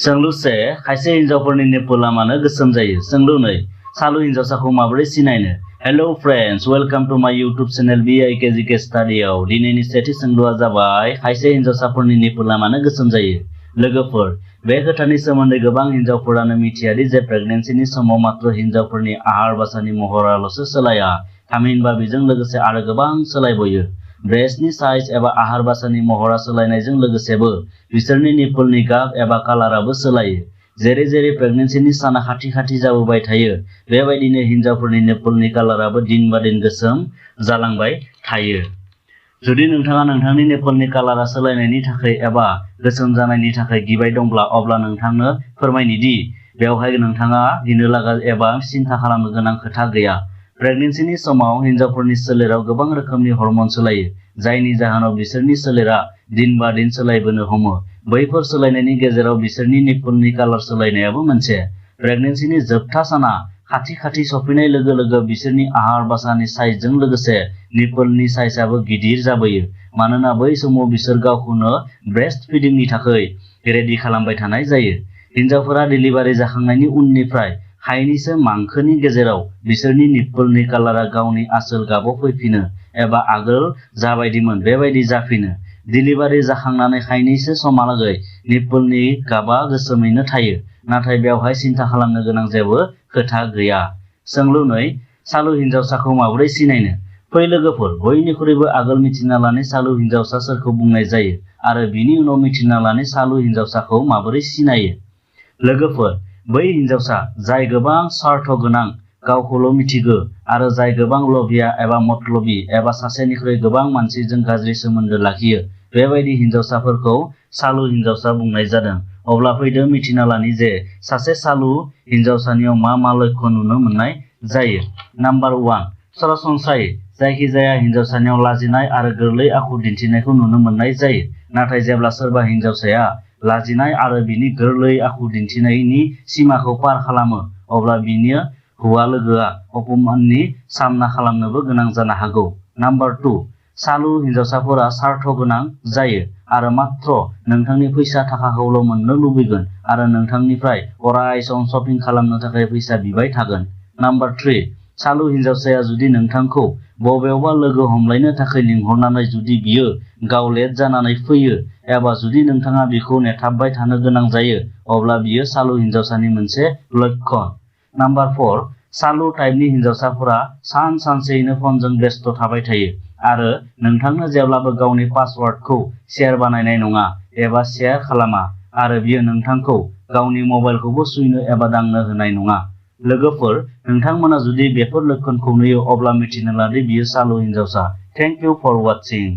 सोंलु से खायसे हिन्जावफोरनि निप्पला मानो गोसोम जायो? सोंलु 2 सालु हिन्जावसाखौ माबोरै सिनायनो? हेलो फ्रेंड्स, वेलकम टू माय यूट्यूब चैनल bigyan स्टडीआव। दिनैनि सेथि सोंलुआ जाबाय खायसे हिन्जावसाफोरनि निप्पला मानो गोसोम जायो? लोगोफोर, बे खोथानि सोमोन्दै गोबां हिन्जावफोरानो मिथियादि जे प्रेगनेन्सिनि समाव मात्र हिन्जावफोरनि आहार बासानि महराल'सो सोलाया, थामहिनबा बेजों लोगोसे आरो गोबां सोलायबोयो। ब्रेस्टनि साइज एबा आहार बासानि महरा सोलायनायजों लोगोसेबो बिसोरनि निप्पलनि गाब एबा कालाराबो सोलायो। जेरै जेरै प्रेगनेन्सिनि साना खाथि खाथि जाबोबाय थायो, बेबायदिनो हिन्जावफोरनि निप्पलनि कालाराबो दिन बा दिन गोसोम जालांबाय थायो। जुदि नोंथाङा नोंथांनि निप्पलनि कालारा सोलायनायनि थाखाय एबा गोसोम जानायनि थाखाय गिबाय दंब्ला, अब्ला नोंथांनो फोरमायनि दि बेवहाय नोंथाङा गिनो लागा एबा सिन्था खालामनो गोनां खोथा गैया। प्रेगनेन्सिनि समाव हिन्जावफोरनि सोलेराव गोबां रोखोमनि हर्मन सोलायो, जायनि जाहोनाव बिसोरनि सोलेरा दिन बा दिन सोलायबोनो हमो। बैफोर सोलायनायनि गेजेराव बिसोरनि निप्पलनि कालार सोलायनायाबो मोनसे। प्रेगनेन्सिनि जोबथा साना खाथि खाथि सफैनाय लोगो लोगो बिसोरनि आहार बासानि साइजजों लोगोसे निप्पलनि साइजआबो गिदिर जाबोयो, मानोना बै समाव बिसोर गावखौनो ब्रेस्ट फिडिंनि थाखाय रेडि खालामबाय थानाय जायो। हिन्जावफोरा डेलिभारि जाखांनायनि उननिफ्राय खायनैसो मांखोनि गेजेराव बिसोरनि निप्पलनि कालारा गावनि आसोल गाबाव फैफिनो एबा आगोल जाबायदिमोन बेबायदि जाफिनो। डेलिभारि जाखांनानै खायनैसो समहालागै निप्पलनि गाबा गोसोमैनो थायो, नाथाय बेवहाय सिन्था खालामनो गोनां जेबो खोथा गैया। सोंलु 2 सालु हिन्जावसाखौ माबोरै सिनायनो? फै लोगोफोर, बयनिख्रुइबो आगोल मिथिना लानाय सालु हिन्जावसा सोरखौ बुंनाय जायो आरो बिनि उनाव मिथिना लानाय सालु हिन्जावसाखौ माबोरै सिनायो। लोगोफोर, बै हिन्जावसा जाय गोबां स्वार्थ गोनां, गावखौल' मिथिगौ आरो जाय गोबां लभिया एबा मतलबि एबा सासेनिख्रुइ गोबां मानसिजों गाज्रि सोमोन्दो लाखियो, बेबायदि हिन्जावसाफोरखौ सालु हिन्जावसा बुंनाय जादों। अब्ला फैदो मिथिना लानि जे सासे सालु हिन्जावसानियाव मा मा लक्षण नुनो मोननाय जायो। नाम्बार 1 सरासनस्रायै जायखिजाया हिन्जावसानियाव लाजिनाय आरो गोरलै आखु दिन्थिनायखौ नुनो मोननाय जायो। नाथाय जेब्ला सोरबा हिन्जावसाया लाजिनाय आरो बिनि गोरलै आखु दिन्थिनायनि सिमाखौ पार खालामो, अब्ला बिनि हौवा लोगोआ अपमाननि सामना खालामनोबो गोनां जानो हागौ। नाम्बार 2 सालु हिन्जावसाफोरा स्वार्थ गोनां जायो आरो मात्र नोंथांनि फैसा थाखाखौल' मोननो लुबैगोन आरो नोंथांनिफ्राय अराय सम शपिं खालामनो थाखाय फैसा बिबाय थागोन। नाम्बार 3 सालु हिन्जावसाया जुदि नोंथांखौ बबेयावबा लोगो हमलायनो थाखाय लिंहरनानै जुदि बियो गाव लेट जानानै फैयो एबा जुदि नोंथाङा बिखौ नेथाबबाय थानो गोनां जायो, अब्ला बियो सालु हिन्जावसानि मोनसे लक्षण। नाम्बार 4 सालु टाइपनि हिन्जावसाफोरा सानसेयैनो फनजों बेस्थ' थाबाय थायो आरो नोंथांनो जेब्लाबो गावनि पासवार्डखौ शेयार बानायनाय नङा एबा शेयार खालामा, आरो बियो नोंथांखौ गावनि मबाइलखौबो सुइनो एबा दांनो होनाय नङा। लोगोफोर, नोंथांमोना जुदि बेफोर लक्षणखौ नुयो, अब्ला मिथिना लादि बियो सालु हिन्जावसा। Thank you for वाचिं।